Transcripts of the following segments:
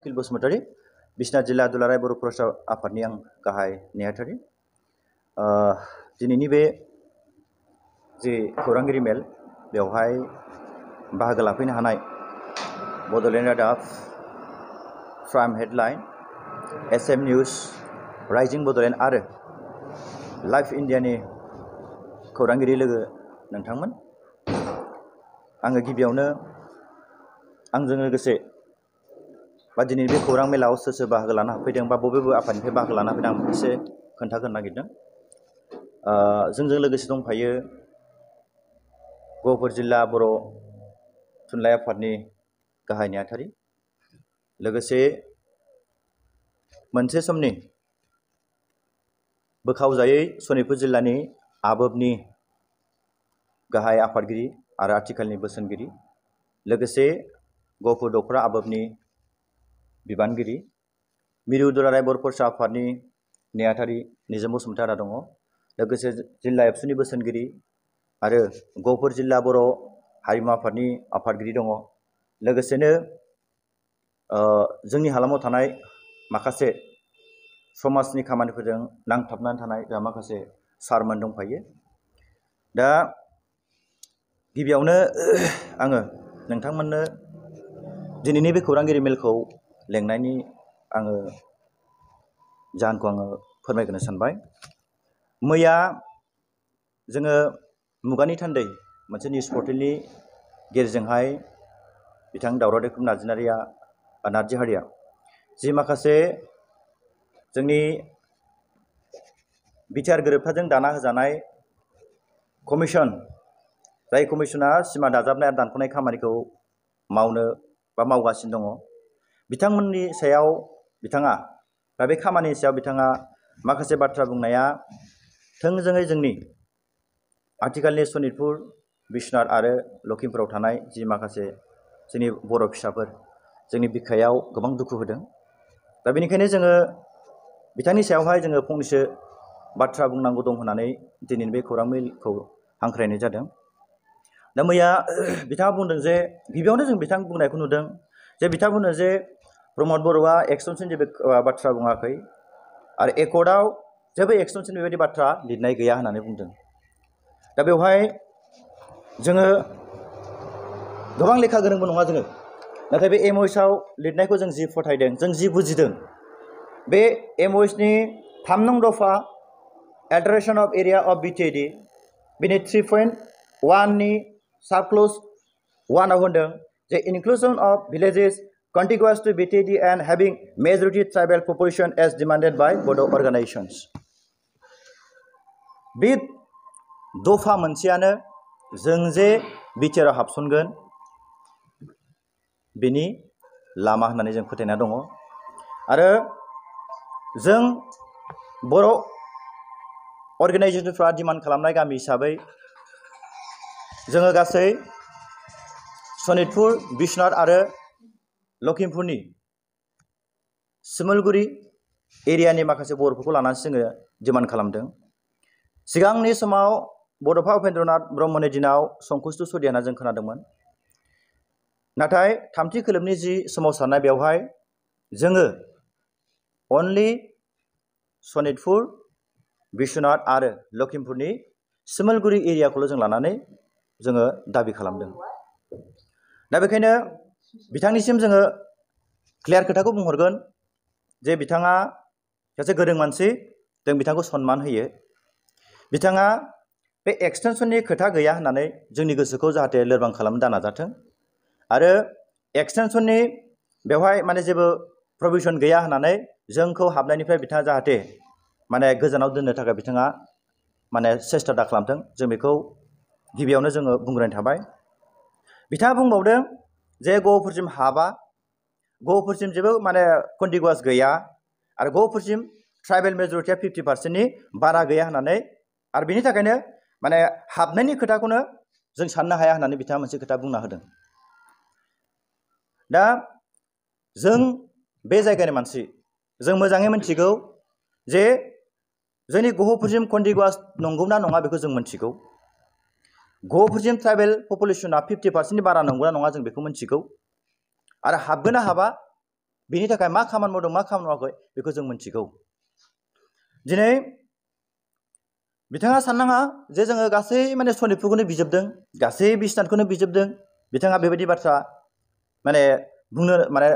उकिल बसुमतारी बिश्वनाथ जिल्ला दुलाराय बर' फरायसा आफादनि आं गाहाय नेहाथारि। दिनैनि बे जे खौरांगिरि मेल बेवहाय बाहागो लाफैनो हानाय बड'लेण्ड रादाब, prime headline, SM news, rising Bodoland आरो लाइभ इन्डियानि खौरांगिरि लोगो नोंथांमोन, आङो गिबियावनो आंजों लोगोसे बा दिनै बे खौरां मेलाव सोर सोर बाहागो लानो हाफैदों बा बबे आफादनिफ्राय बाहागो लानो हाफैदों आं एसे खोन्थाग्रोनो नागिरदों। जोंजों लोगोसे दंफायो गहपुर जिल्ला बर' थुनलाइ आफादनि गाहाय नेहाथारि, लोगोसे मोनसे समनि बोखावजायै सनितपुर जिल्लानि आबोबनि गाहाय आफादगिरि आरो आथिखालनि बोसोनगिरि, लोगोसे गहपुर दख'रा आबोबनि बिबानगिरि, मिरु दुलाराय बर' फरायसा आफादनि नेहाथारि निजोम बसुमतारी आदा दङ, लोगोसे जिल्ला एबसुनि बोसोनगिरि आरो गहपुर जिल्ला बर' हारिमु आफादनि आफादगिरि दङ, लोगोसेनो जोंनि हालामाव थानाय माखासे समाजनि खामानिफोरजों नांथाबनानै थानाय जोंहा माखासे सारमोन दंफायो। दा गिबियावनो आङो नोंथांमोननो दिनैनि बे खौरांगिरि मेलखौ लेंनायनि जाहोनखौ आङो फोरमायग्रोनो सानबाय। मैया जोङो मुगानि थान्दै मोनसे निउस पर्टेलनि गेजेरजोंहाय बिथां दावराव दैखोम नार्जिहारिया जि माखासे जोंनि बिटिआर गोरोबथाजों दाना होजानाय कमिसन, जाय कमिसना सिमा दाजाबनाय आरो दानख'नाय खामानिखौ मावनो बा मावगासिनो दङ, बिथांमोननि सायाव बिथाङा बा बे खामानिनि सायाव बिथाङा माखासे बाथ्रा बुंनाया थोंजोङै जोंनि आथिखालनि सनितपुर, बिश्वनाथ आरो लखिमपुराव थानाय जि माखासे जोंनि बर' फिसाफोर जोंनि बिखायाव गोबां दुखु होदों। दा बेनिखायनो जोङो बिथांनि सायावहाय जोङो फंनैसो बाथ्रा बुंनांगौ दं होननानै दिनैनि बे खौरां मेलखौ हांख्रायनाय जादों। दा मैया बिथाङा बुंदों जे गिबियावनो जों बिथां बुंनायखौ नुदों जे बिथाङा बुंदों जे प्रमद बर'आ एक्सटेनसन जेबो बाथ्रा बुङाखै आरो एकर्डआव जेबो एक्सटेनसन बेबायदि बाथ्रा लिरनाय गैया होननानै बुंदों। दा बेवहाय जोङो गोबां लेखा गोरोंबो नङा जोङो, नाथाय बे एमअएसआव लिरनायखौ जों जि फोथायदों, जों जि बुजिदों, बे एमअएसनि 3 नं दफा एल्टारेशन अफ एरिया अफ बिटिएडि बिनि 3.1 नि साब क्लज 1 आव होनदों जे inclusion of villages contiguous to BTD and having majority tribal population as demanded by Bodo organizations. बे दफा मोनसेयानो जों जे बिटिआरआव हाबसनगोन बेनि लामा होननानै जों फोथायना दङ। आरो जों बर' अर्गानाइजेसनफ्रा डिमान्ड खालामनाय गामि हिसाबै जोङो गासै सनितपुर, बिश्वनाथ आरो लखिमपुरनि सिमलगुरि एरियानि माखासे बर'फोरखौ लानानैसो जोङो डिमान्ड खालामदों। सिगांनि समाव बड'फा उपेन्द्रनाथ ब्रह्मनि दिनाव संकुस्तु सदिया होनना जों खोनादोंमोन, नाथाय थामथि खोलोबनि जि सोमावसारनाय बेवहाय जोङो अनलि सनितपुर, बिश्वनाथ आरो लखिमपुरनि सिमलगुरि एरियाखौल' जों लानानै जोङो दाबि खालामदों। दा बेखायनो बिथांनिसिम जोङो क्लियार खोथाखौ बुंहरगोन जे बिथाङा सासे गोरों मानसि, जों बिथांखौ सनमान होयो। बिथाङा बे एक्सटेनसननि खोथा गैया होननानै जोंनि गोसोखौ जाहाथे लोरबां खालामनो दा नाजाथों, आरो एक्सटेनसननि बेवहाय माने जेबो प्रभिजन गैया होननानै जोंखौ हाबनायनिफ्राय बिथाङा जाहाथे माने गोजानाव दोननो थाखाय बिथाङा माने सेस्था दा खालामथों, जों बेखौ गिबियावनो जोङो बुंग्रोनाय थाबाय। बिथाङा बुंबावदों जे गहपुरसिम हाबा, गहपुरसिम जेबो माने कन्टिगुवास गैया आरो गहपुरसिम ट्राइबेल मेजरिटिया 50%नि बारा गैया होननानै, आरो बेनि थाखायनो माने हाबनायनि खोथाखौनो जों साननो हाया होननानै बिथाङा मोनसे खोथा बुंना होदों। दा जों बे जायगानि मानसि, जों मोजाङै मिथिगौ जे जोंनि गहपुरसिम कन्टिगुवास नंगौना नङा बेखौ जों मिथिगौ। गहपुरसिम ट्राइबेल पपुलेसना 50%नि बारा नंगौना नङा जों बेखौ मिथिगौ। आरो हाबगोन ना हाबा बेनि थाखाय मा खामानि मावदों मा खामानि मावाखै बेखौ जों मिथिगौ। दिनै बिथाङा साननाङा जे जोङो गासै माने सनितपुरखौनो बिजोबदों, गासै बिस्वनाथखौनो बिजोबदों, बिथाङा बेबायदि बाथ्रा माने बुंनो माने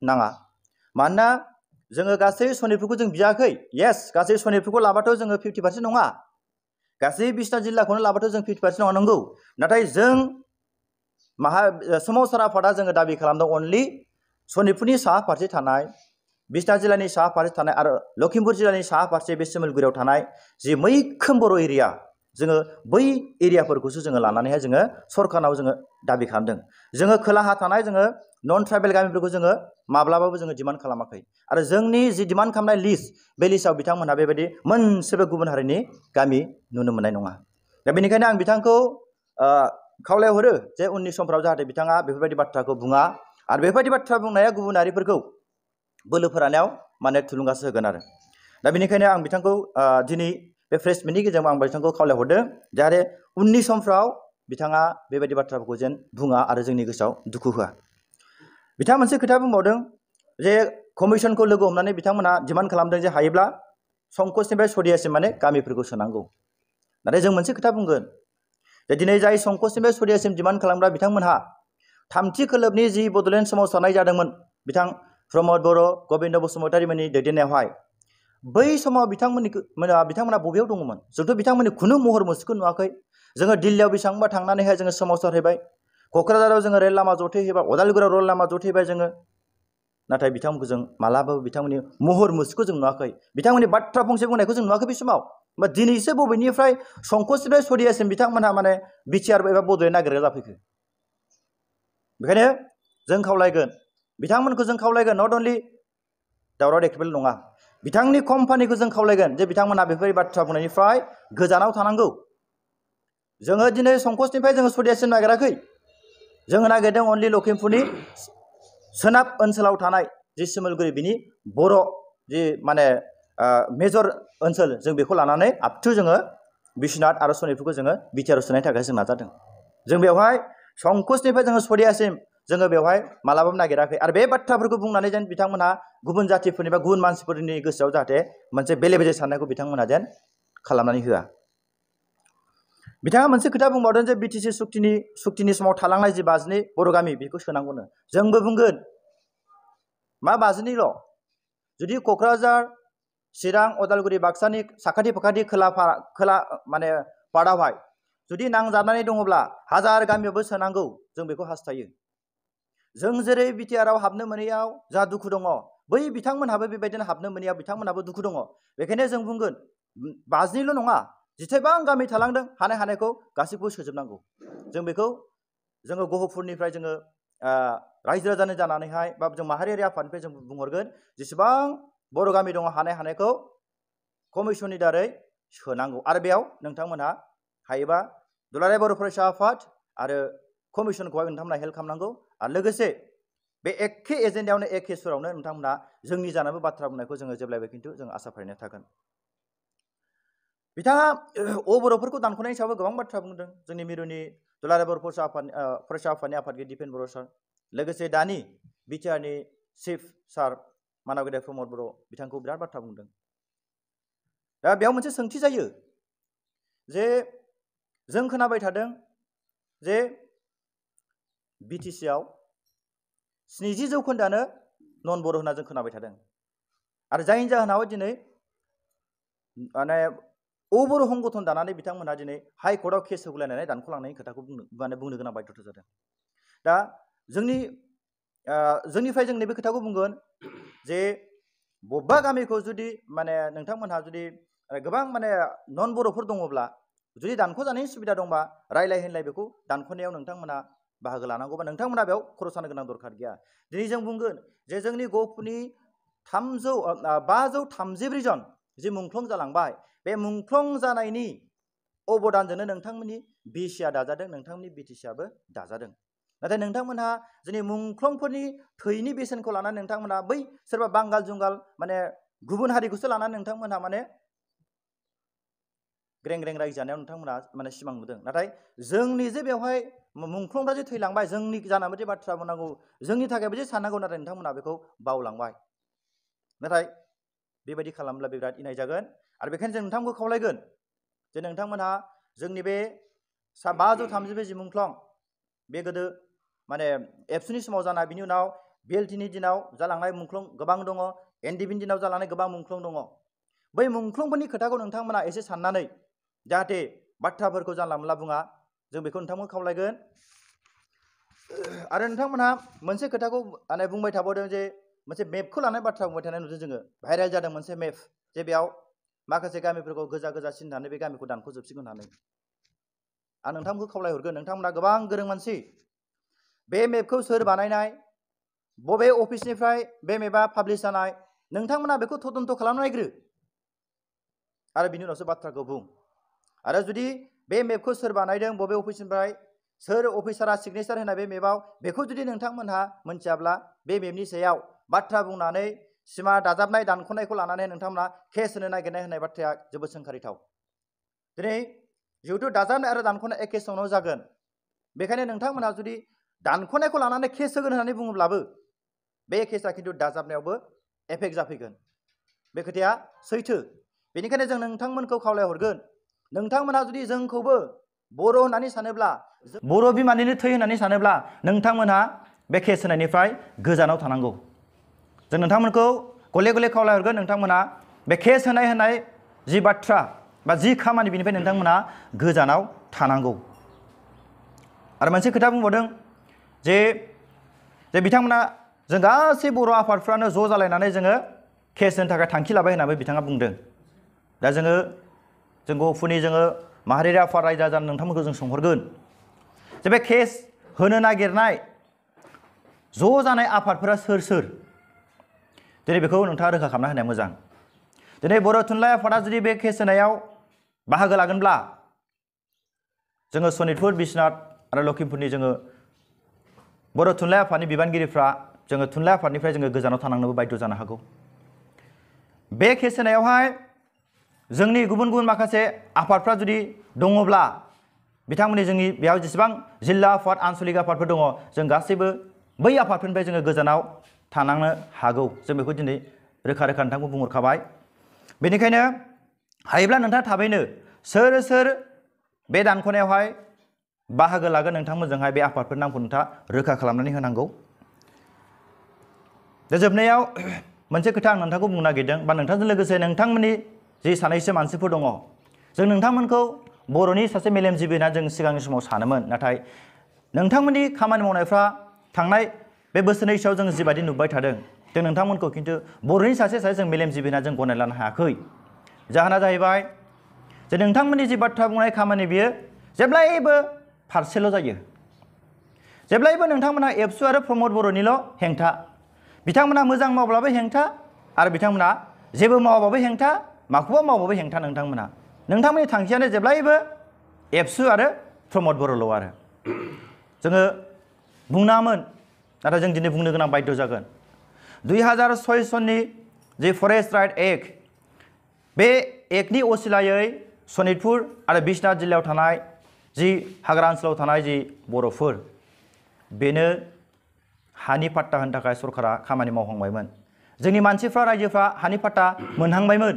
नाङा। मानोना जोङो गासै सनितपुरखौ जों बियाखै। येस, गासै सनितपुरखौ लाबाथ' जोङो 50% नङा, गासै बिस्वनाथ जिल्लाखौनो लाबाथ' जों 50% नङा, नंगौ। नाथाय जों सोमावसार आफादा जोङो दाबि खालामदों अनलि सनितपुरनि साहा फारसे थानाय, बिस्वनाथ जिल्लानि साहा फारसे थानाय आरो लखिमपुर जिल्लानि साहा फारसे बे सिमलगुरियाव थानाय जि मैखोम बर' एरिया, जोङो बै एरियाफोरखौसो जोङो लानानैहाय जोङो सरकारनाव जोङो दाबि खालामदों। जोङो खोलाहा थानाय जोङो नन ट्राइबेल गामिफोरखौ जोङो माब्लाबाबो जोङो डिमान्ड खालामाखै। आरो जोंनि जि डिमान्ड खालामनाय लिस्ट, बे लिस्टआव बिथांमोनहा बेबायदि मोनसेबो गुबुन हारिनि गामि नुनो मोननाय नङा। दा बेनिखायनो आं बिथांखौ खावलायहरो जे उननि समफ्राव जाहाथे बिथाङा बेफोरबायदि बाथ्राखौ बुङा, आरो बेफोरबायदि बाथ्रा बुंनाया गुबुनारिफोरखौ बोलो फोरानायाव माने थुलुंगासो होगोन आरो। दा बेनिखायनो आं बिथांखौ दिनै बे प्रेस मिटनि गेजेरजों आं बिथांखौ खावलायहरदों जाहाथे उननि समफ्राव बिथाङा बेबायदि बाथ्राफोरखौ जेन बुङा आरो जोंनि गोसोआव दुखु होआ। बिथाङा मोनसे खोथा बुंबावदों जे कमिसनखौ लोगो हमनानै बिथांमोना डिमान्ड खालामदों जे हायोब्ला संकसनिफ्राय सदियासिम माने गामिफोरखौ सोनांगौ। नाथाय जों मोनसे खोथा बुंगोन जे दिनै जाय संकसनिफ्राय सदियासिम डिमान्ड खालामग्रा बिथांमोनहा थामथि खोलोबनि जि बड'लेण्ड सोमावसारनाय जादोंमोन बिथां प्रमद बर', गबिन्द बसुमतारीमोननि दैदेननायावहाय, बै समाव बिथांमोना बबेयाव दङमोन? जोंथ' बिथांमोननि खुनु महर मुस्रिखौ नुवाखै। जोङो दिल्लीयाव बेसेबांबा थांनानैहाय जोङो सोमावसारहैबाय, क'क्राझाराव जोङो रेल लामा जथेहैबाय, अदालगुरियाव रेल लामा जथेहैबाय जोङो, नाथाय बिथांमोनखौ जों मालाबाबो बिथांमोननि महर मुस्रिखौ जों नुवाखै, बिथांमोननि बाथ्रा फंसे बुंनायखौ जों नुवाखै बे समाव। होमबा दिनैसो बबेनिफ्राय संकसनिफ्राय सदियासिम बिथांमोनहा माने बिटिआर एबा बड'लेण्ड नागिरग्रा जाफैखो? बेखायनो जों खावलायगोन, बिथांमोनखौ जों खावलायगोन, नट अनलि दावराव देख्रेबल नङा, बिथांनि कम्पानिखौ जों खावलायगोन जे बिथांमोना बेफोरबायदि बाथ्रा बुंनायनिफ्राय गोजानाव थानांगौ। जोङो दिनै संकसनिफ्राय जोङो सदियासिम नागिराखै, जोङो नागिरदों अनलि लखिमपुरनि सोनाब ओनसोलाव थानाय जि सिमलगुरि, बिनि बर' जि माने मेजर ओनसोल, जों बेखौ लानानै आपटु जोङो बिस्वनाथ आरो सनितपुरखौ जोङो बिटिआरआव सोनायनि थाखाय जों नाजादों। जों बेवहाय संकसनिफ्राय जोङो सदियासिम जोङो बेवहाय मालाबाबो नागिराखै। आरो बे बाथ्राफोरखौ बुंनानै जेन बिथांमोनहा गुबुन जातिफोरनि बा गुबुन मानसिफोरनि गोसोआव जाहाथे मोनसे बेले बेजे साननायखौ बिथांमोनहा जेन खालामनानै होआ। बिथाङा मोनसे खोथा बुंबावदों जे बिटिसि सुक्तिनि समाव थालांनाय जि 5 बर' गामि बेखौ सोनांगौनो। जोंबो बुंगोन मा 5 जुदि क'क्राझार, चिरां, अदालगुरि, बाक्सानि साखाथि फाखाथि खोला माने पार्टआवहाय जुदि नांजाबनानै दङब्ला 1000 गामियावबो सोनांगौ, जों बेखौ हास्थायो। जों जेरै बिटिआरआव हाबनो मोनैयाव जा दुखु दङ, बै बिथांमोनहाबो बेबायदिनो हाबनो मोनैयाव बिथांमोनहाबो दुखु दङ। बेखायनो जों बुंगोन 5 नङा, जिथाइबां गामि थालांदों हानायखौ गासैखौबो सोजोबनांगौ। जों बेखौ जोङो गहपुरनिफ्राय जोङो रायजो राजानो जानानैहाय बा जों माहारियारि आफादनिफ्राय जों बुंहरगोन जेसेबां बर' गामि दङ हानायखौ कमिसननि दारै सोनांगौ। आरो बेयाव नोंथांमोनहा हायोबा दुलाराय बर' फरायसा आफाद आरो कमिसनखौहाय नोंथांमोना हेल्प खालामनांगौ। आरो लोगोसे बे एखे एजेन्डायावनो एखे सुरावनो नोंथांमोना जोंनि जानोबो बाथ्रा बुंनायखौ जोङो जेब्लायबो खिन्थु जों आसा फारिनाय थागोन। बिथाङा बर'फोरखौ दानख'नायनि सायावबो गोबां बाथ्रा बुंदों। जोंनि मिरुनि दुलाराय बर' फरायसा आफादनि आफादगिरि दिपेन बर' सार, लोगोसे दानि बिटिआरनि चिफ सार मानव गेदेर प्रमद बर' बिथांखौ बिराद बाथ्रा बुंदों। दा बेयाव मोनसे सोंथि जायो जे जों खोनाबाय थादों जे बिटिसिआव 70% नन बर' होनना जों खोनाबाय थादों। आरो जायनि जाहोनाव दिनै माने बर' संगठन दानानै बिथांमोनहा दिनै हाइकर्टआव केस होगुलायनानै दानख'लांनायनि खोथाखौ बुंनो गोनां बायध'ता जादों। दा जोंनिफ्राय जों नैबे खोथाखौ बुंगोन जे बबेबा गामिखौ जुदि माने नोंथांमोनहा जुदि गोबां माने नन बर'फोर दङब्ला, जुदि दानख'जानायनि सुबिदा दंबा रायलाय होनलाय बेखौ दानख'नायाव नोंथांमोना बाहागो लानांगौबा नोंथांमोना बेयाव खर' सानो गोनां दरखार गैया। दिनै जों बुंगोन जे जोंनि गहपुरनि 534 जन जि मुंख्लं जालांबाय, बे मुंख्लं जानायनि अबदानजोंनो नोंथांमोननि बिसिआ दाजादों, नोंथांमोननि बिटिसिआबो दाजादों। नाथाय नोंथांमोनहा जोंनि मुंख्लंफोरनि थैनि बेसेनखौ लानानै नोंथांमोनहा बै सोरबा बांगाल जुंगाल माने गुबुन हारिखौसो लानानै नोंथांमोनहा माने ग्रें ग्रें रायजो जानायाव नोंथांमोनहा माने सिमां नुदों। नाथाय जोंनि जे बेवहाय मुंख्लंफ्रा जे थैलांबाय जोंनि जानानै जे बाथ्रा बुंनांगौ जोंनि थाखायबो जे साननांगौ नाथाय नोंथांमोना बेखौ बावलांबाय नाथाय बेबायदि खालामब्ला बिराद इनाय जागोन आरो बेखायनो जों नोंथांखौ खावलायगोन जे नोंथांमोनहा जोंनि बे 530 जि मुंख्लं बे गोदो माने एबसुनि समाव जानाय बिनि उनाव बिएलटिनि दिनाव जालांनाय मुंख्लं गोबां दङ एनडिबिनि दिनाव जालांनाय गोबां मुंख्लं दङ बै मुंख्लंफोरनि खोथाखौ नोंथांमोना एसे साननानै जाहाथे बाथ्राफोरखौ जानला मोनला बुङा जों बेखौ नोंथांमोनखौ खावलायगोन आरो नोंथांमोनहा मोनसे खोथाखौ माने बुंबाय थाबावदों जे मोनसे मेपखौ लानाय बाथ्रा बुंबाय थानाय नुदों जोङो भाइरेल जादों मोनसे मेप जे बेयाव माखासे गामिफोरखौ गोजा गोजा सिननानै बे गामिखौ दानख'जोबसिगोन होननानै आं नोंथांमोनखौ खावलायहरगोन नोंथांमोना गोबां गोरों मानसि बे मेपखौ सोर बानायनाय बबे अफिसनिफ्राय बे मेपआ पाब्लिश जानाय नोंथांमोना बेखौ तदन्त खालामनो नायग्रो आरो बिनि उनावसो बाथ्राखौ बुं आरो जुदि बे मेपखौ सोर बानायदों बबे अफिसनिफ्राय सोर अफिसारा सिगनेचार होनाय बे मेपआव बेखौ जुदि नोंथांमोनहा मोनथियाब्ला बे मेपनि सायाव बाथ्रा बुंनानै सिमा दाजाबनाय दानख'नायखौ लानानै नोंथांमोना केस होनो नागिरनाय होननाय बाथ्राया जोबोद सोंखारिथाव दिनै जिहेतु दाजाबनाय आरो दानख'नाय एखे समावनो जागोन बेखायनो नोंथांमोनहा जुदि दानख'नायखौ लानानै केस होगोन होननानै बुङोब्लाबो बे केसा खिन्थु दाजाबनायावबो एफेक्ट जाफैगोन बे खोथाया सैथो बेनिखायनो जों नोंथांमोनखौ खावलायहरगोन नोंथांमोनहा जुदि जोंखौबो बर' होननानै सानोब्ला बर' बिमानिनो थै होननानै सानोब्ला नोंथांमोनहा बे केस होनायनिफ्राय गोजानाव थानांगौ जों नोंथांमोनखौ गले गले खावलायहरगोन नोंथांमोना बे केस होनाय जि बाथ्रा बा जि खामानि बेनिफ्राय नोंथांमोना गोजानाव थानांगौ आरो मोनसे खोथा बुंबावदों जे बिथांमोना जों गासै बर' आफादफ्रानो ज' जालायनानै जोङो केस होनो थाखाय थांखि लाबाय होननानै बिथाङा बुंदों दा जों गफुरनि जोङो माहारियारि आफाद रायजो राजा नोंथांमोनखौ जों सोंहरगोन जे बे केस होनो नागिरनाय ज' जानाय आफादफोरा सोर दिनै बेखौ नोंथाङा रोखा खालामना होनाया मोजां दिनै बर' थुनलाइ आफादा जुदि बे केस होनायाव बाहागो लागोनब्ला जोङो सनितपुर बिश्वनाथ आरो लखिमपुरनि जोङो बर' थुनलाइ आफादनि बिबानगिरिफ्रा जोङो थुनलाइ आफादनिफ्राय जोङो गोजानाव थानांनोबो बाध्य जानो हागौ बे केस होनायावहाय जोंनि गुबुन गुबुन माखासे आफादफ्रा जुदि दङब्ला बिथांमोननि जोंनि बेयाव जेसेबां जिल्ला आफाद आन्चलिक आफादफोर दङ जों गासैबो बै आफादफोरनिफ्राय जोङो गोजानाव थानांनो हागौ जों बेखौ दिनै रोखा रोखा नोंथांखौ बुंहरखाबाय बेनिखायनो हायोब्ला नोंथाङा थाबैनो सोर बे दानख'नायावहाय बाहागो लागोन नोंथांमोनजोंहाय बे आफादफोर नामखौ नोंथाङा रोखा खालामनानै होनांगौ दा जोबनायाव मोनसे खोथा आं नोंथांखौ बुंनो नागिरदों बा नोंथांजों लोगोसे नोंथांमोननि जि सानैसो मानसिफोर दङ जों नोंथांमोनखौ बर'नि सासे मेलेमजिबि होनना जों सिगांनि समाव सानोमोन नाथाय नोंथांमोननि खामानि मावनायफ्रा थांनाय बे बोसोरनैसोआव जों जिबायदि नुबाय थादों जों नोंथांमोनखौ खिन्थु बर'नि सासे जों मेलेमजिबि होनना जों गनायना लानो हायाखै जाहोना जाहैबाय जे नोंथांमोननि जि बाथ्रा बुंनाय खामानि बियो जेब्लायबो फारसेल' जायो जेब्लायबो नोंथांमोना एबसु आरो प्रमद बर'निल' हेंथा बिथांमोना मोजां मावब्लाबो हेंथा आरो बिथांमोना जेबो मावाबाबो हेंथा माखौबा मावबाबो हेंथा नोंथांमोननि थांखियानो जेब्लायबो एबसु आरो प्रमद बर'ल' आरो जोङो बुंनामोन नाथाय जों दिनै बुंनो गोनां बाध्य जागोन 2006 सननि जि फरेस्ट राइट एक्ट बे एक्टनि असिलायै सनितपुर आरो बिश्वनाथ जिल्लायाव थानाय जि हाग्रा ओनसोलाव थानाय जि बर'फोर बेनो हानि पाट्टा होनो थाखाय सरकारा खामानि मावहांबायमोन जोंनि मानसिफ्रा रायजोफ्रा हानि पाट्टा मोनहांबायमोन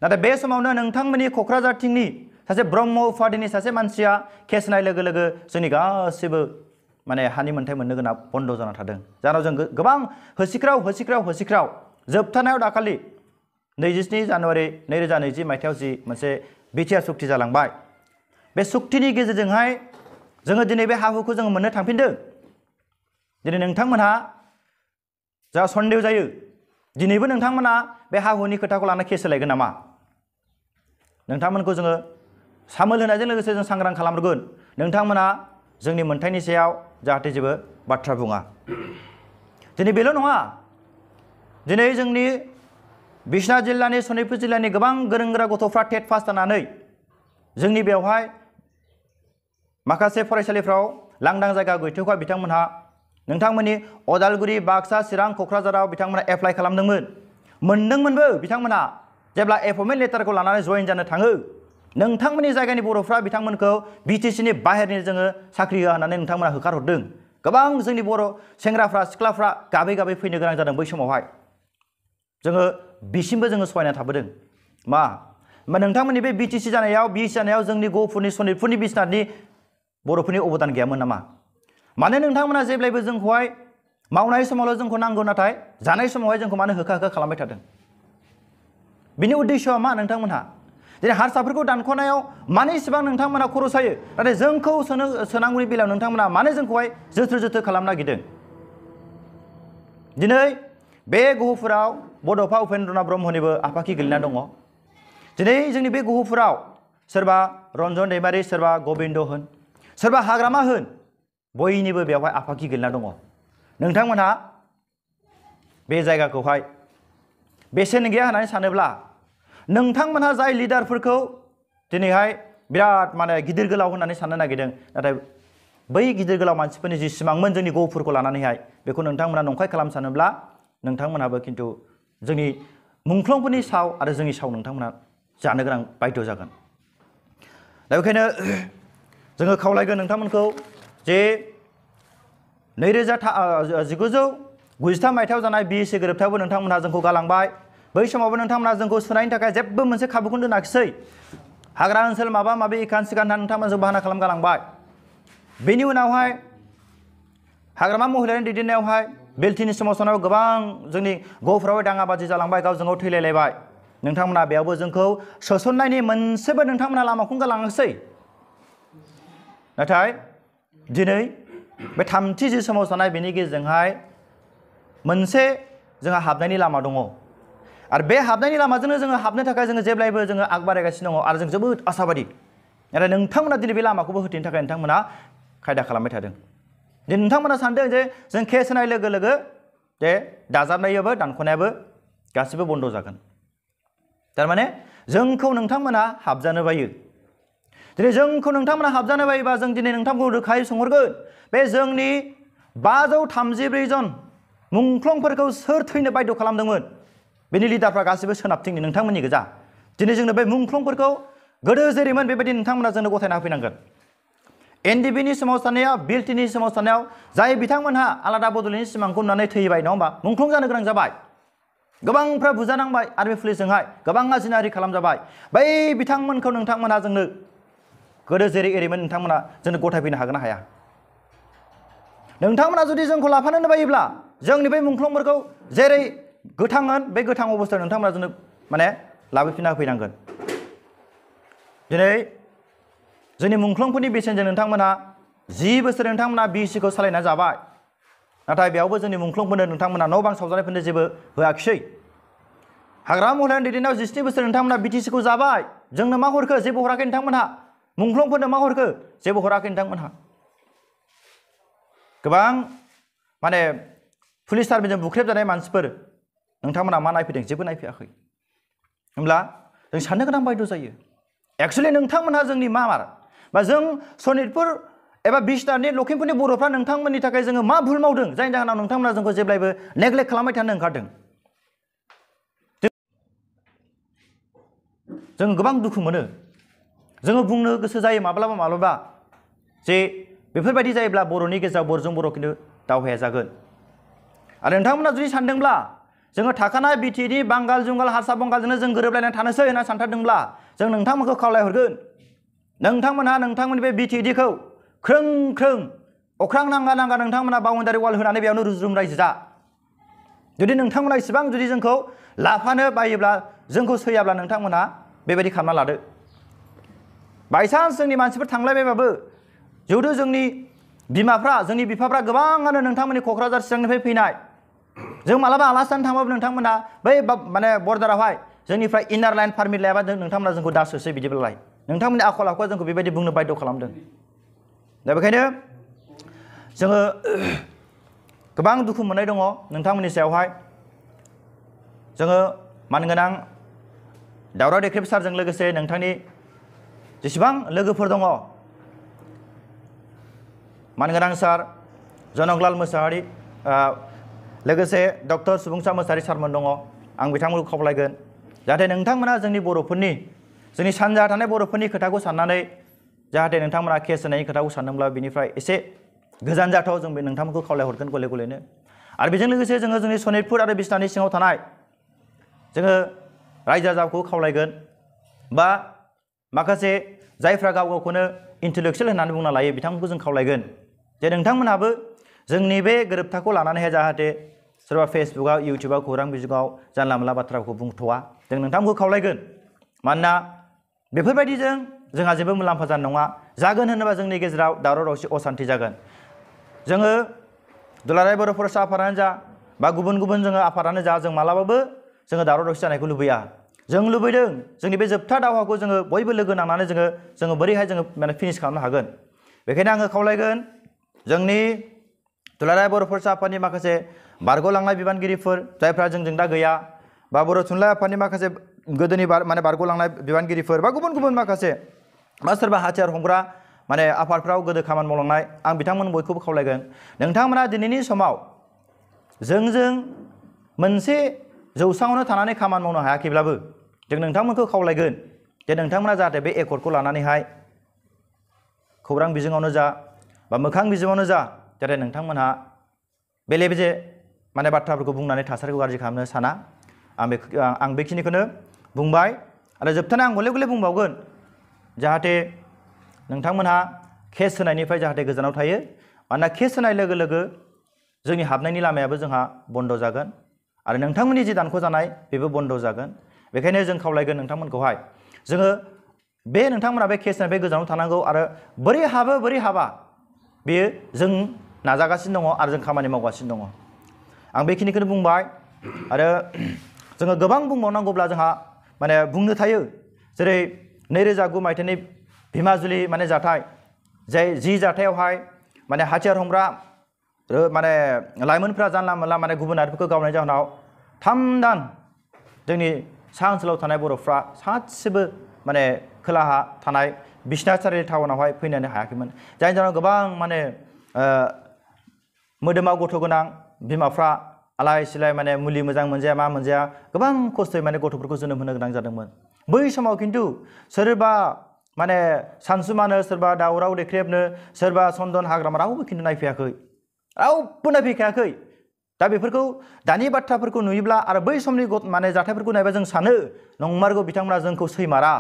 नाथाय बे समावनो नोंथांमोननि क'क्राझारथिंनि सासे ब्रह्म उपाधिनि सासे मानसिया केस होनाय लोगो लोगो जोंनि गासैबो माने हानि मोन्थाय मोननो गोनां बन्द जाना थादों जाहोनाव जों गोबां होसिख्राव जोबथारनायाव दाखालि 27 जानुवारि 2020 मायथाइयाव जि मोनसे बिटिआर सुक्ति जालांबाय बे सुक्तिनि गेजेरजोंहाय जोङो दिनै बे हा-हुखौ जोङो मोननो थांफिनदों दिनै नोंथांमोनहा जा सन्देह जायो दिनैबो नोंथांमोना बे हा-हुनि खोथाखौ लाना केस होलायगोन नामा नोंथांमोनखौ जोङो सामोल होनायजों लोगोसे जों सांग्रां खालामगोन नोंथांमोना जोंनि मोन्थायनि सायाव जाहाथे जेबो बाथ्रा बुङा दिनै बेल' नङा दिनै जोंनि बिश्वनाथ जिल्लानि सनितपुर जिल्लानि गोबां गोरों गोरा गथ'फ्रा टेट पास जानानै जोंनि बेवहाय माखासे फरायसालिफ्राव लांदां जायगा गैथ'खा बिथांमोनहा नोंथांमोननि अदालगुरि बाक्सा चिरां क'क्राझाराव बिथांमोना एप्लाइ खालामदोंमोन मोनदोंमोनबो बिथांमोनहा जेब्ला एपइन्टमेन्ट लेटारखौ लानानै जइन जानो थाङो नोंथांमोननि जायगानि बर'फ्रा बिथांमोनखौ बिटिसिनि बाहेरनि जोङो साख्रि होआ होननानै नोंथांमोना होखारहरदों। गोबां जोंनि बर' सेंग्राफ्रा सिख्लाफ्रा गाबै गाबै फैनो गोनां जादों बै समावहाय। जोङो बिसिमबो जोङो सहायना थाबोदों। मा नोंथांमोननि बे बिटिसि जानायाव जोंनि गहपुरनि सनितपुरनि बिश्वनाथनि बर'फोरनि अबदान गैयामोन नामा? मानो नोंथांमोना जेब्लायबो जोंखौहाय मावनाय समावल' जोंखौ नांगौ नाथाय जानाय समावहाय जोंखौ मानो होखा होखा खालामबाय थादों? बिनि उद्देश्यआ मा नोंथांमोनहा? दिनै हारसाफोरखौ दानख'नायाव मानो इसेबां नोंथांमोना खर' सायो नाथाय जोंखौ सोनांगौनि बेलायाव नोंथांमोना मानो जोंखौहाय जोथोर जोथोर खालामनो नागिरदों? दिनै बे गहपुराव बड'फा उपेन्द्रनाथ ब्रह्मनिबो आफाखि गोलैना दङ। दिनै जोंनि बे गहपुराव सोरबा रन्जन दैमारि, सोरबा गबिन्द होन, सोरबा हाग्रामा होन, बयनिबो बेवहाय आफाखि गोलैना दङ। नोंथांमोनहा बे जायगाखौहाय बेसेन गैया होननानै सानोब्ला नोंथांमोनहा जाय लिडारफोरखौ दिनैहाय बिराद गिदिर गोलाव होननानै साननो नागिरदों नाथाय बै गिदिर गोलाव मानसिफोरनि जि सिमांमोन जोंनि गहपुरखौ लानानैहाय बेखौ नोंथांमोना नंखाय खालाम सानोब्ला नोंथांमोनाबो खिन्थु जोंनि मुंख्लंफोरनि साव आरो जोंनि साव नोंथांमोना जानो गोनां बायद' जागोन। दा बेखायनो जोङो खावलायगोन नोंथांमोनखौ जे 1993 मायथाइयाव जानाय BSc गोरोबथायावबो नोंथांमोनहा जोंखौ गालांबाय। बै समावबो नोंथांमोनहा जोंखौ सोनायनि थाखाय जेबो मोनसे खाबुखौनो दोनाखिसै। हाग्रा ओनसोल माबा माबि इखान सिखान होननानै नोंथांमोना जों बाहाना खालाम गालांबाय। बेनि उनावहाय हाग्रामा महिलारिनि दैदेननायावहाय बेलटिनि सोमावसारनायाव गोबां जोंनि गहपुरावहाय दाङाबाजि जालांबाय, गावजों गाव थैलायलायबाय। नोंथांमोना बेयावबो जोंखौ सोसननायनि मोनसेबो नोंथांमोना लामाखौनो गालाङाखिसै। नाथाय दिनै बे थामथि जि सोमावसारनाय बेनि गेजेरजोंहाय मोनसे जोंहा हाबनायनि लामा दङ आरो बे हाबनायनि लामाजोंनो जोङो हाबनो थाखाय जोङो जेब्लायबो जोङो आग बारायगासिनो दङ आरो जों जोबोद आसाबादि। नाथाय नोंथांमोना दिनै बे लामाखौबो होथेनो थाखाय नोंथांमोना खायदा खालामबाय थादों। दिनै नोंथांमोना सानदों जे जों केस होनाय लोगो लोगो जे दाजाबनायाबो दानख'नायाबो गासिबो बन्द' जागोन। थारमाने जोंखौ नोंथांमोना हाबजानो बायो। दिनै जोंखौ नोंथांमोना हाबजानो बायोबा जों दिनै नोंथांमोनखौ रोखायै सोंहरगोन, बे जोंनि 534 जन मुंख्लंफोरखौ सोर थैनो बायद' खालामदोंमोन? बेनि लिडारफ्रा गासिबो सोनाबथिंनि नोंथांमोननि गोजा। दिनै जोंनो बे मुंख्लंफोरखौ गोदो जेरैमोन बेबायदि नोंथांमोना जोंनो गथायना होफैनांगोन। NDBनि सोमावसारनायाव, बिएलटिनि सोमावसारनायाव जाय बिथांमोनहा आलादा बड'लेण्डनि सिमांखौ नुनानै थैबाय नङा होमबा, मुंख्लं जानो गोनां जाबाय, गोबांफ्रा बुजानांबाय आर्मि पुलिसजोंहाय, गोबाङा जिनाहारि खालामजाबाय। बै बिथांमोनखौ नोंथांमोना जोंनो गोदो जेरै एरैमोन नोंथांमोना जोंनो गथायफैनो हागोन ना हाया? नोंथांमोना जुदि जोंखौ लाफानो बायोब्ला जोंनि बै मुंख्लंफोरखौ जेरै गोथांमोन बे गोथां अबस्थायाव नोंथांमोना जोंनो लाबोफिनना होफैनांगोन। दिनै जोंनि मुंख्लंफोरनि बेसेनजों नोंथांमोना 10 बोसोर नोंथांमोना BScखौ सालायना जाबाय। नाथाय बेयावबो जोंनि मुंख्लंफोरनो नोंथांमोना न' बां सावजानायफोरनो जेबो होआखिसै। हाग्रामा महिलारिनि दैदेननायाव 17 बोसोर नोंथांमोना BTCखौ जाबाय। जोंनो मा हरखो? जेबो हराखै नोंथांमोनहा। मुंख्लंफोरनो मा हरखो? जेबो हराखै नोंथांमोनहा। गोबां पुलिस आर्मिजों बुख्रेबजानाय मानसिफोर नोंथांमोना मा नायफैदों? जेबो नायफैयाखै। होमब्ला जों साननो गोनां बायद' जायो। एक्सुवेलि नोंथांमोनहा जोंनि मामार बा जों सनितपुर एबा बिश्वनाथनि लखिमपुरनि बर'फ्रा नोंथांमोननि थाखाय जोङो मा भुल मावदों जायनि जाहोनाव नोंथांमोना जोंखौ जेब्लायबो नेग्लेक्ट खालामबाय थानो ओंखारदों? जों गोबां दुखु मोनो। जोङो बुंनो गोसो जायो माब्लाबा माब्लाबा जे बेफोरबायदि जायोब्ला बर'नि गेजेराव बर'जों बर' खिन्थु दावहाया जागोन। आरो नोंथांमोना जुदि सानदोंब्ला जोङो थाखानाय बिटिएडनि बांगाल जुंगाल हारसा बंगालजोंनो जों गोरोबलायनानै थानोसै होनना सानथारदोंब्ला जों नोंथांमोनखौ खावलायहरगोन, नोंथांमोनहा नोंथांमोननि बे बिटिएडखौ ख्रों ख्रों अख्रां नांगा नांगा नोंथांमोना बाउन्डारि वाल होनानै बेयावनो रुजुम रायजो जा। जुदि नोंथांमोना इसेबां जुदि जोंखौ लाफानो बायोब्ला जोंखौ सैयाब्ला नोंथांमोनहा बेबायदि खालामना लादो। बायसान्स जोंनि मानसिफोर थांलायबायबाबो जुदि जोंनि बिमाफ्रा जोंनि बिफाफ्रा गोबाङानो नोंथांमोननि क'क्राझार चिरांनिफ्राय फैनाय, जों मालाबा आलासि जानो थांबाबो नोंथांमोना बै बर्डारावहाय जोंनिफ्राय इनार लाइन पारमिट लायाबा नोंथांमोना जोंखौ दासोसै बिदिब्लालाय नोंथांमोननि आखल आखुआ जोंखौ बेबायदि बुंनो बायद' खालामदों। दा बेखायनो जोङो गोबां दुखु मोननाय दङ नोंथांमोननि सायावहाय। जोङो मानगोनां दावराव देख्रेब सारजों लोगोसे नोंथांनि जेसेबां लोगोफोर दङ, मानगोनां सार जनकलाल मोसाहारि, लोगोसे डक्टर सुबुंसा मोसाहारि सारमोन दङ। आं बिथांमोनखौ खावलायगोन जाहाथे नोंथांमोना जोंनि बर'फोरनि जोंनि सानजा थानाय बर'फोरनि खोथाखौ साननानै जाहाथे नोंथांमोना केस होनायनि खोथाखौ सानदोंब्ला बिनिफ्राय एसे गोजान जाथाव जों बे नोंथांमोनखौ खावलायहरगोन गले गलेनो। आरो बेजों लोगोसे जोङो जोंनि सनितपुर आरो बिसनानि सिङाव थानाय जोङो रायजो राजाखौ खावलायगोन बा माखासे जायफ्रा गाव गावखौनो इन्टेलेक्सुयेल होननानै बुंना लायो बिथांमोनखौ जों खावलायगोन जे नोंथांमोनहाबो जोंनि बे गोरोबथाखौ लानानैहाय जाहाथे सोरबा फेसबुकआव इउटुबाव खौरां बिजोङाव जानला मोनला बाथ्राखौ बुंथ'वा जों नोंथांमोनखौ खावलायगोन। मानोना बेफोरबायदिजों जोंहा जेबो मुलाम्फा जानाय नङा। जागोन होनोबा जोंनि गेजेराव दावराव दावसि असान्ति जागोन। जोङो दुलाराय बर' फरायसा आफादानो जा बा गुबुन गुबुन जोङो आफादानो जा जों मालाबाबो जोङो दावराव दावसि जानायखौ लुबैया। जों लुबैदों जोंनि बे जोबथा दावहाखौ जोङो बयबो लोगो नांनानै जोङो बोरैहाय जोङो माने फिनिश खालामनो हागोन। बेखायनो आङो खावलायगोन जोंनि दुलाराय बर' फरायसा आफादनि माखासे बारग'लांनाय बिबानगिरिफोर जायफ्रा जोंजों दा गैया बा बर' थुनलाइ आफादनि माखासे गोदोनि माने बारग'लांनाय बिबानगिरिफोर बा गुबुन गुबुन माखासे बा सोरबा हाथियार हमग्रा माने आफादफ्राव गोदो खामानि मावलांनाय आं बिथांमोन बयखौबो खावलायगोन नोंथांमोना दिनैनि समाव जोंजों मोनसे जौसाङावनो थानानै खामानि मावनो हायाखैब्लाबो जों नोंथांमोनखौ खावलायगोन जे नोंथांमोना जाहाथे बे एकर्डखौ लानानैहाय खौरां बिजोङावनो जा बा मोखां बिजोङावनो जा जाहाथे नोंथांमोनहा बेले बेजे माने बाथ्राफोरखौ बुंनानै थासारिखौ गाज्रि खालामनो साना। आं बेखिनिखौनो बुंबाय आरो जोबथारनाय आं गले गले बुंबावगोन जाहाथे नोंथांमोनहा केस होनायनिफ्राय जाहाथे गोजानाव थायो। मानोना केस होनाय लोगो लोगो जोंनि हाबनायनि लामायाबो जोंहा बन्द' जागोन आरो नोंथांमोननि जि दानख' जानाय बेबो बन्द' जागोन। बेखायनो जों खावलायगोन नोंथांमोनखौहाय जोङो बे नोंथांमोना बे केस होनायनिफ्राय गोजानाव थानांगौ आरो बोरै हाबो बोरै हाबा बेयो जों नाजागासिनो दङ आरो जों खामानि मावगासिनो दङ। आं बेखिनिखौनो बुंबाय आरो जोङो गोबां बुंबावनांगौब्ला जोंहा माने बुंनो थायो। जेरै 2009 मायथाइनि भिमाजुलि माने जाथाय जि जाथायावहाय माने हाथियार हमग्रा माने लाइमोनफ्रा जानला मोनला माने गुबुनारिफोरखौ गावनाय जाहोनाव 3 दान जोंनि सा ओनसोलाव थानाय बर'फ्रा सासेबो माने खोलाहा थानाय बिश्नाथसारि टाउनावहाय फैनो हायाखैमोन। जायनि जाहोनाव गोबां माने मोदोमाव गथ' गोनां बिमाफ्रा आलाय सिलाय माने मुलि मोजां मोनजाया मा मोनजाया गोबां खस्थ'यै माने गथ'फोरखौ जोनोम होनो गोनां जादोंमोन। बै समाव खिन्थु सोरबा माने सानसुमानो सोरबा दावराव देख्रेबनो सोरबा चन्दन हाग्रामा रावबो खिन्थु नायफैयाखै, रावबो नायफैखायाखै। दा बेफोरखौ दानि बाथ्राफोरखौ नुयोब्ला आरो बै समनि माने जाथायफोरखौ नायबा जों सानो नंमारगौ बिथांमोना जोंखौ सैमारा।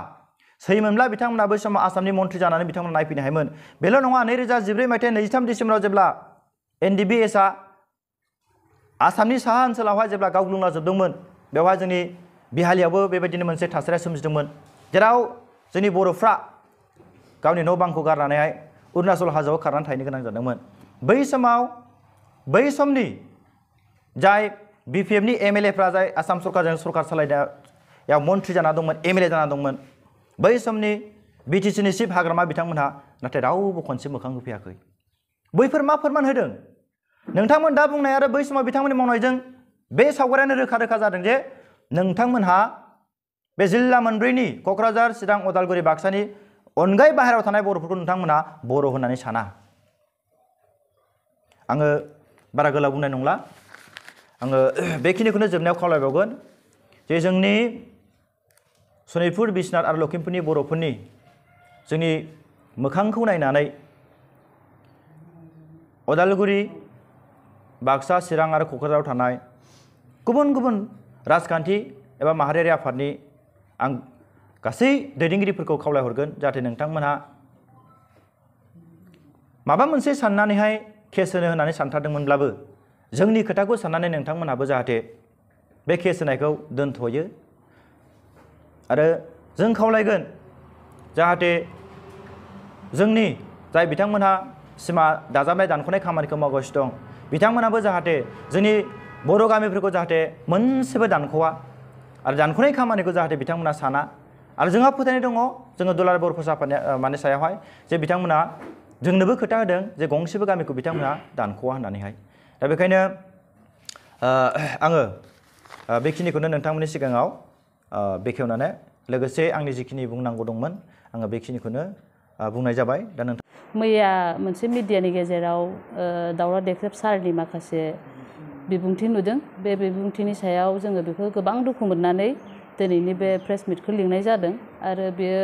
सैमोनब्ला बिथांमोना बै समाव आसामनि मन्थ्रि जानानै बिथांमोना नायफैनो हायोमोन। बेल' नङा 2014 मायथाइ 23 डिसेम्बराव जेब्ला NDBSआ आसामनि साहा ओनसोलावहाय जेब्ला गावग्लुंला जोबदोंमोन बेवहाय जोंनि बिहालियावबो बेबायदिनो मोनसे थासारिया सोमजिदोंमोन जेराव जोंनि बर'फ्रा गावनि न' बांखौ गारनानैहाय अरुणाचल हाजोआव खारनानै थाहैनो गोनां जादोंमोन। बै समाव बै समनि जाय BPFनि MLAफ्रा जाय आसाम सरकारजों सरकार सालायनायाव मन्थ्रि जाना दंमोन MLA जाना दंमोन बै समनि BTCनि चिफ हाग्रामा बिथांमोनहा नाथाय रावबो खनसे मोखां होफैयाखै। बैफोर मा फोरमान होदों? नोंथांमोन दा बुंनाय आरो बै समाव बिथांमोननि मावनायजों बे सावगारियानो रोखा रोखा जादों जे नोंथांमोनहा बे जिल्ला मोनब्रैनि क'क्राझार, चिरां, उदालगुरि, बाक्सानि अनगायै बाहेरायाव थानाय बर'फोरखौ नोंथांमोनहा बर' होननानै साना। आङो बारा गोलाव बुंनाय नंला। आङो बेखिनिखौनो जोबनायाव खावलायबावगोन जे जोंनि सनितपुर, बिश्नाथ आरो लखिमपुरनि बर'फोरनि जोंनि मोखांखौ नायनानै उदालगुरि, बाक्सा, चिरां आरो क'क्राझाराव थानाय गुबुन गुबुन राजखान्थि एबा माहारियारि आफादनि आं गासै दैदेनगिरिफोरखौ खावलायहरगोन जाहाथे नोंथांमोनहा माबा मोनसे साननानैहाय केस होनो होननानै सानथारदोंमोनब्लाबो जोंनि खोथाखौ साननानै नोंथांमोनहाबो जाहाथे बे केस होनायखौ दोनथ'यो आरो जों खावलायगोन जाहाथे जोंनि जाय बिथांमोनहा सिमा दाजाबनाय दानख'नाय खामानिखौ मावगासिनो दं बिथांमोनाबो जाहाथे जोंनि बर' गामिफोरखौ जाहाथे मोनसेबो दानख'वा आरो दानख'नाय खामानिखौ जाहाथे बिथांमोना साना आरो जोंहा फोथायनाय दङ जोङो दुलाराय बर' फरायसा आफादनि माने सायावहाय जे बिथांमोना जोंनोबो खोथा होदों जे गंसेबो गामिखौ बिथांमोना दानख'वा होननानैहाय। दा बेखायनो आङो बेखिनिखौनो नोंथांमोननि सिगाङाव बेखेवनानै लोगोसे आंनि जिखिनि बुंनांगौ दंमोन आङो बेखिनिखौनो बुंनाय जाबाय। दा नोंथां मैया मोनसे मिडियानि गेजेराव दावराव देख्रेब सारनि माखासे बिबुंथि नुदों। बे बिबुंथिनि सायाव जोङो बेखौ गोबां दुखु मोननानै दिनैनि बे प्रेस मिटखौ लिंनाय जादों आरो बेयो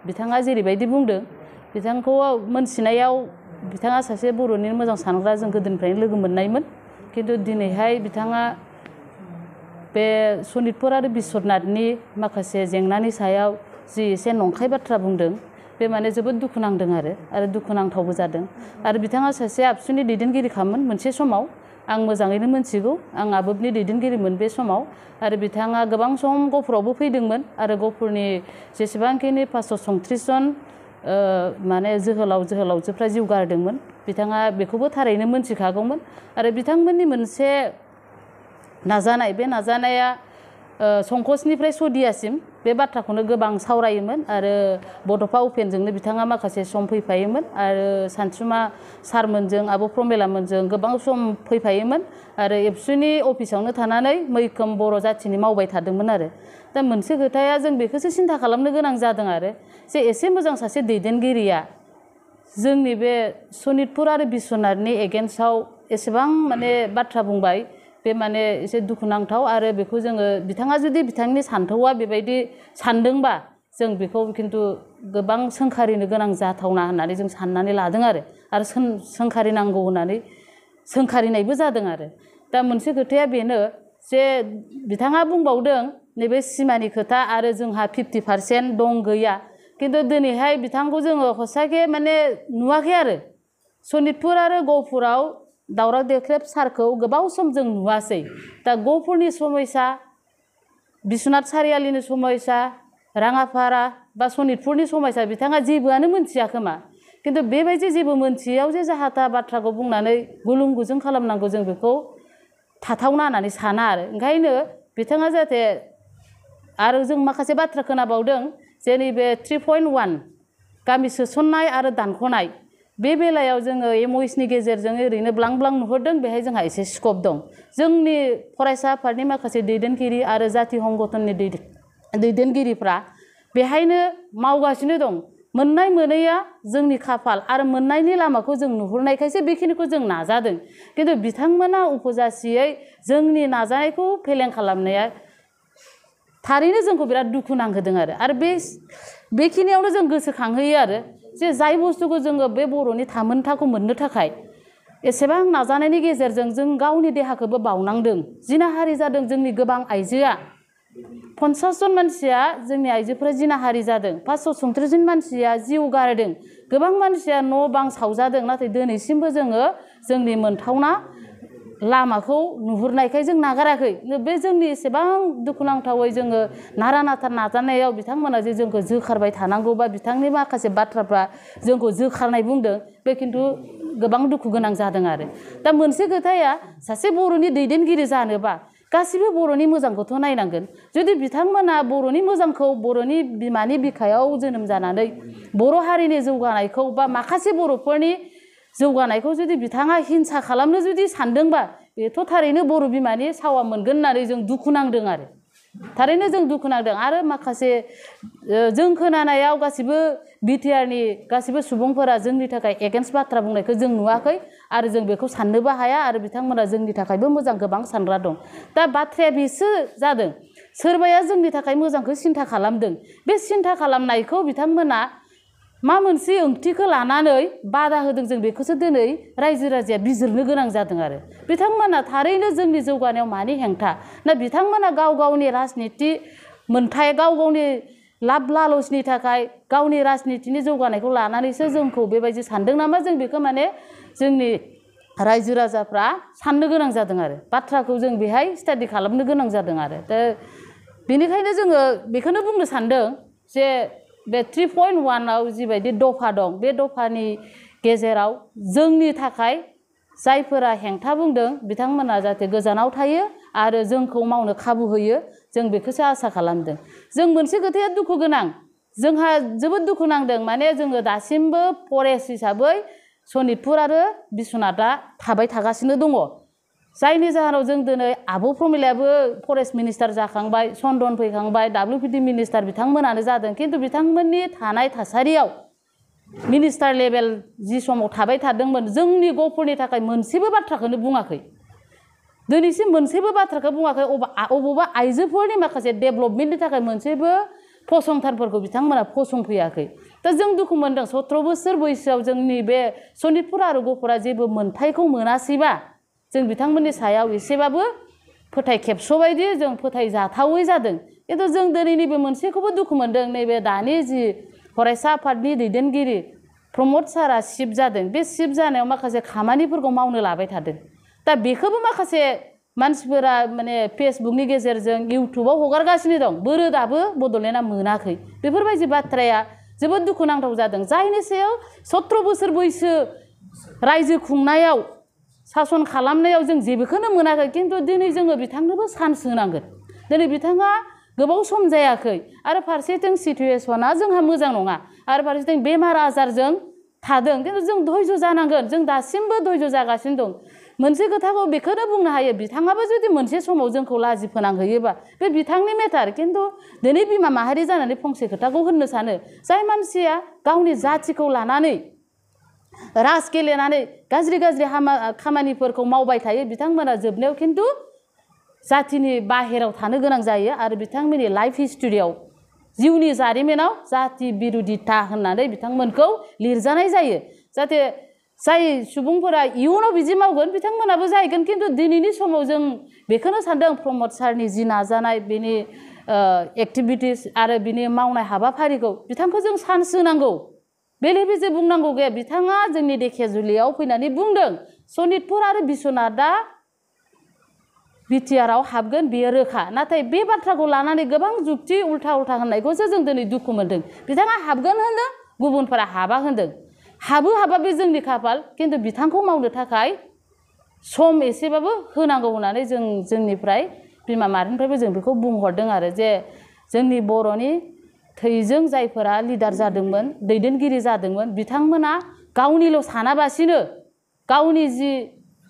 बिथाङा जेरैबायदि बुंदों बिथांखौ मोनथिनायाव बिथाङा सासे बर'नि मोजां सानग्रा जों गोदोनिफ्रायनो लोगो मोननायमोन खिन्थु दिनैहाय बिथाङा बे सनितपुर आरो बिश्वनाथनि माखासे जेंनानि सायाव जि एसे नंखाय बाथ्रा बुंदों बे माने जोबोद दुखु नांदों आरो दुखुनांथावबो जादों आरो बिथाङा सासे आबसुनि दैदेनगिरिखामोन मोनसे समाव आं मोजाङैनो मोनथिगौ आं आबोबनि दैदेनगिरिमोन बे समाव आरो बिथाङा गोबां सम गहपुरावबो फैदोंमोन आरो गहपुरनि जेसेबांखिनि 537 जन माने जोहोलावजोफ्रा जिउ गारदोंमोन बिथाङा बेखौबो थारैनो मोनथिखागौमोन आरो बिथांमोननि मोनसे नाजानाय बे नाजानाया संकसनिफ्राय सदियासिम बे बाथ्राखौनो गोबां सावरायोमोन आरो बड'फा उपेनजोंनो बिथाङा माखासे सम फैफायोमोन आरो सानसुमा सारमोनजों आब' प्रमेलामोनजों गोबां सम फैफायोमोन आरो एबसुनि अफिसावनो थानानै मैखोम बर' जाथिनि मावबाय थादोंमोन आरो दा मोनसे खोथाया जों बेखौसो सिन्था खालामनो गोनां जादों आरो जे एसे मोजां सासे दैदेनगिरिया जोंनि बे सनितपुर आरो बिश्वनाथनि एगेन्स्टआव एसेबां माने बाथ्रा बुंबाय बे माने एसे दुखुनांथाव आरो बेखौ जोङो बिथाङा जुदि बिथांनि सान्थौआ बेबायदि सानदोंबा जों बेखौ खिन्थु गोबां सोंखारिनो गोनां जाथावना होननानै जों साननानै लादों आरो सोंखारिनांगौ होननानै सोंखारिनायबो जादों आरो दा मोनसे खोथाया बेनो जे बिथाङा बुंबावदों नैबे सिमानि खोथा आरो जोंहा 50% दं गैया खिन्थु दिनैहाय बिथांखौ जोङो हसाके माने नुवाखै आरो सनितपुर आरो गहपुराव दावराव देख्रेब सारखौ गोबाव सम जों नुवासै दा गहपुरनि समयसा बिश्वनाथ सारियालिनि समयसा राङापारा बा सनितपुरनि समयसा बिथाङा जेबोआनो मोनथिया खोमा खिन्थु बेबायदि जेबो मोनथियाव जे जाहाथा बाथ्राखौ बुंनानै गुलुं गुजुं खालामनांगौ जों बेखौ थाथावना होननानै साना आरो ओंखायनो बिथाङा जाहाथे आरो जों माखासे बाथ्रा खोनाबावदों जे नैबे 3.1 गामि सोसननाय आरो दानख'नाय बे बेलायाव जोङो एमअइसनि गेजेरजों ओरैनो ब्लां ब्लां नुहुरदों बेहाय जोंहा एसे स्कप दं जोंनि फरायसा आफादनि माखासे दैदेनगिरि आरो जाथि संगठननि दैदेनगिरिफ्रा बेहायनो मावगासिनो दं मोननाय मोनैया जोंनि खाफाल आरो मोननायनि लामाखौ जों नुहुरनायखायसो बेखिनिखौ जों नाजादों खिन्थु बिथांमोना उपजासियै जोंनि नाजानायखौ फेलें खालामनाया थारैनो जोंखौ बिराद दुखु नांहोदों आरो बेखिनियावनो जों गोसोखांहोयो आरो जे जाय बुस्थुखौ जोङो बे बर'नि थामोनथाखौ मोननो थाखाय एसेबां नाजानायनि गेजेरजों जों गावनि देहाखौबो बावनांदों जिनाहारि जादों जोंनि गोबां आइजोआ 50 जन मानसिया जोंनि आइजोफोरा जिनाहारि जादों 537 जन मानसिया जिउ गारदों गोबां मानसिया न' बां सावजादों नाथाय दिनैसिमबो जोङो जोंनि मोनथावना लामाखौ नुहुरनायखाय जों नागाराखै बे जोंनि एसेबां दुखुनांथावै जोङो नारा नाथा नाजानायाव बिथांमोना जे जोंखौ जोखारबाय थानांगौ बा बिथांनि माखासे बाथ्राफ्रा जोंखौ जोखारनाय बुंदों बे खिन्थु गोबां दुखु गोनां जादों आरो दा मोनसे खोथाया सासे बर'नि दैदेनगिरि जानोबा गासिबो बर'नि मोजांखौथ' नायनांगोन जुदि बिथांमोना बर'नि मोजांखौ बर'नि बिमानि बिखायाव जोनोम जानानै बर' हारिनि जौगानायखौ बा माखासे बर'फोरनि जौगानायखौ जुदि बिथाङा हिंसा खालामनो जुदि सानदोंबा बेथ' थारैनो बर' बिमानि सावा मोनगोन होननानै जों दुखु नांदों आरो थारैनो जों दुखु नांदों आरो माखासे जों खोनानायाव गासिबो बिटिआरनि गासिबो सुबुंफोरा जोंनि थाखाय एगेन्स्ट बाथ्रा बुंनायखौ जों नुवाखै आरो जों बेखौ साननोबो हाया आरो बिथांमोना जोंनि थाखायबो मोजां गोबां सानग्रा दं दा बाथ्राया बेसो जादों सोरबाया जोंनि थाखाय मोजांखौ सिन्था खालामदों बे सिन्था खालामनायखौ बिथांमोना मा मोनसे ओंथिखौ लानानै बादा होदों जों बेखौसो दिनै रायजो राजाया बिजिरनो गोनां जादों आरो बिथांमोना थारैनो जोंनि जौगानायाव मानि हेंथा ना बिथांमोना गाव गावनि राजनिति मोनथाय गाव गावनि लाब लालसनि थाखाय गावनि राजनितिनि जौगानायखौ लानानैसो जोंखौ बेबायदि सानदों नामा जों बेखौ माने जोंनि रायजो राजाफ्रा साननो गोनां जादों आरो बाथ्राखौ जों बेहाय स्टाडि खालामनो गोनां जादों आरो दा बेनिखायनो जोङो बेखौनो बुंनो सानदों जे बे 3.1 आव जिबायदि दफा दं बे दफानि गेजेराव जोंनि थाखाय जायफोरा हेंथा बुंदों बिथांमोना जाहाथे गोजानाव थायो आरो जोंखौ मावनो खाबु होयो जों बेखौसो आसा खालामदों जों मोनसे खोथाया दुखु गोनां जोंहा जोबोद दुखु नांदों माने जोङो दासिमबो फरेस्ट हिसाबै सनितपुर आरो बिश्वनाथआ थाबाय थागासिनो दङ जायनि जाहोनाव जों दिनै आब' प्रमिलायाबो फरेस्ट मिनिस्टार जाखांबाय चन्दन फैखांबाय WPD मिनिस्टार बिथांमोनानो जादों खिन्थु बिथांमोननि थानाय थासारियाव मिनिस्टार लेभेल जि समाव थाबाय थादोंमोन जोंनि गहपुरनि थाखाय मोनसेबो बाथ्राखौनो बुङाखै दिनैसिम मोनसेबो बाथ्राखौ बुङाखै अबावबा आइजोफोरनि माखासे डेभेलपमेन्टनि थाखाय मोनसेबो फसंथानफोरखौ बिथांमोना फसंफैयाखै दा जों दुखु मोनदों 17 बोसोर बैसोआव जोंनि बे सनितपुर आरो गहपुरा जेबो मोनथायखौ मोनासैबा जों बिथांमोननि सायाव एसेबाबो फोथाय खेबस'बायदि जों फोथायजाथावै जादों खिन्थु जों दिनै नैबे मोनसेखौबो दुखु मोनदों नैबे दानि जि फरायसा आफादनि दैदेनगिरि प्रमद सारा शिफ्ट जादों बे शिफ्ट जानायाव माखासे खामानिफोरखौ मावनो लाबाय थादों दा बेखौबो माखासे मानसिफोरा माने फेसबुकनि गेजेरजों इउटुबाव हगारगासिनो दं बोरो दाबो बड'लेण्डआ मोनाखै बेफोरबायदि बाथ्राया जोबोद दुखुनांथाव जादों जायनि सायाव 17 बोसोर बैसो रायजो खुंनायाव सासन खालामनायाव जों जेबोखौनो मोनाखै खिन्थु दिनै जोङो बिथांनोबो चान्स होनांगोन दिनै बिथाङा गोबाव सम जायाखै आरो फारसेथिं सिटुएसना जोंहा मोजां नङा आरो फारसेथिं बेमार आजारजों थादों खिन्थु जों धैर्य जानांगोन जों दासिमबो धैर्य जागासिनो दं मोनसे खोथाखौ बेखौनो बुंनो हायो बिथाङाबो जुदि मोनसे समाव जोंखौ लाजि फोनांहोयोबा बे बिथांनि मेटार खिन्थु दिनै बिमा माहारि जानानै फंसे खोथाखौ होननो सानो जाय मानसिया गावनि जाथिखौ लानानै राज गेलेनानै गाज्रि गाज्रि खामानिफोरखौ मावबाय थायो बिथांमोना जोबनायाव खिन्थु जातिनि बाहेराव थानो गोनां जायो आरो बिथांमोननि लाइफ हिस्टरियाव जिउनि जारिमिनाव जाति बिरोधिता होननानै बिथांमोनखौ लिरजानाय जायो जाहाथे जाय सुबुंफोरा इयुनाव बिदि मावगोन बिथांमोनाबो जाहैगोन खिन्थु दिनैनि समाव जों बेखौनो सानदों प्रमद सारनि जि नाजानाय बेनि एक्टिभिटिस आरो बिनि मावनाय हाबाफारिखौ बिथांखौ जों चान्स होनांगौ बेले बेजे बुंनांगौ गैया बिथाङा जोंनि धेकियाजुलियाव फैनानै बुंदों सनितपुर आरो बिश्वनाथआ बिटिआरआव हाबगोन बेयो रोखा नाथाय बे बाथ्राखौ लानानै गोबां जुक्ति उल्था उल्था होननायखौसो जों दिनै दुखु मोनदों बिथाङा हाबगोन होनदों गुबुनफोरा हाबा होनदों हाबा बे जोंनि खाफाल खिन्थु बिथांखौ मावनो थाखाय सम एसेबाबो होनांगौ होननानै जों जोंनिफ्राय बिमा माहारिनिफ्रायबो जों बेखौ बुंहरदों आरो जे जोंनि बर'नि थैजों जायफोरा लिडार जादोंमोन दैदेनगिरि जादोंमोन बिथांमोना गावनिल' सानाबासिनो गावनि जि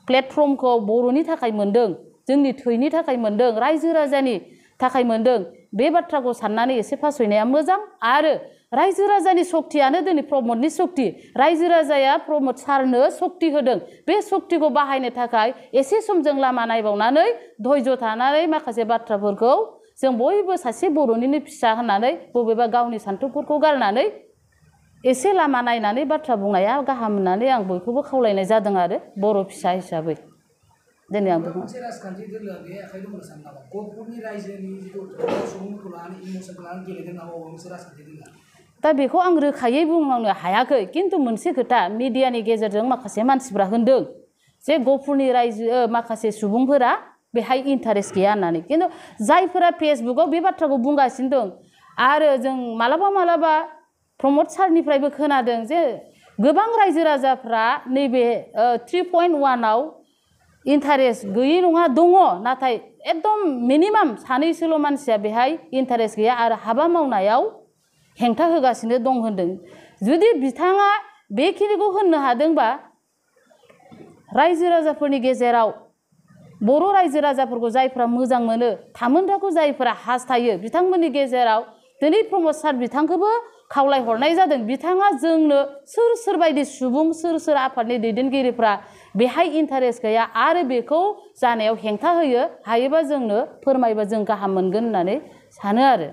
प्लेटफर्मखौ बर'नि थाखाय मोनदों जोंनि थैनि थाखाय मोनदों रायजो राजानि थाखाय मोनदों बे बाथ्राखौ साननानै एसे फासयनाया मोजां आरो रायजो राजानि शक्तियानो दिनै प्रमदनि शक्ति रायजो राजाया प्रमद सारनो शक्ति होदों बे शक्तिखौ बाहायनो थाखाय एसे समजों लामा नायबावनानै धैर्य थानानै माखासे बाथ्राफोरखौ जों बयबो सासे बर'निनो फिसा होननानै बबेबा गावनि सान्थौफोरखौ गारनानै एसे लामा नायनानै बाथ्रा बुंनाया गाहाम होननानै आं बयखौबो खावलायनाय जादों आरो बर' फिसा हिसाबै दिनै आं मोनसे राजखान्थि दोलोआ बे आखाइ दंनो सानो नामा गहपुरनि रायजोनि जिथु सुबुंफोरखौ लानानै इमोसनखौ लानानै गेलेदों नामा मोनसे राजखान्थि दोलोआ दा बेखौ आं रोखायै बुंनो हायाखै खिन्थु मोनसे खोथा मिडियानि गेजेरजों माखासे मानसिफ्रा होनदों जे गहपुरनि रायजो माखासे सुबुंफोरा बेहाय इन्टारेस्ट गैया होननानै खिन्थु जायफोरा फेसबुकाव बे बाथ्राखौ बुंगासिनो दं आरो जों मालाबा प्रमद सारनिफ्रायबो खोनादों जे गोबां रायजो राजाफ्रा नैबे 3.1आव इन्टारेस्ट गैयै नङा दङ नाथाय एकदम मिनिमाम सानैसोल' मानसिया बेहाय इन्टारेस्ट गैया आरो हाबा मावनायाव हेंथा होगासिनो दं होनदों जुदि बिथाङा बेखिनिखौ होननो हादोंबा रायजो राजाफोरनि गेजेराव बर' रायजो राजाफोरखौ जायफ्रा मोजां मोनो थामोन्थाखौ जायफ्रा हास्थायो बिथांमोननि गेजेराव दिनै प्रमद सार बिथांखौबो खावलायहरनाय जादों बिथाङा जोंनो सोर बायदि सुबुं सोर आफादनि दैदेनगिरिफ्रा बेहाय इन्टारेस्ट गैया आरो बेखौ जानायाव हेंथा होयो हायोबा जोंनो फोरमायबा जों गाहाम मोनगोन होननानै सानो आरो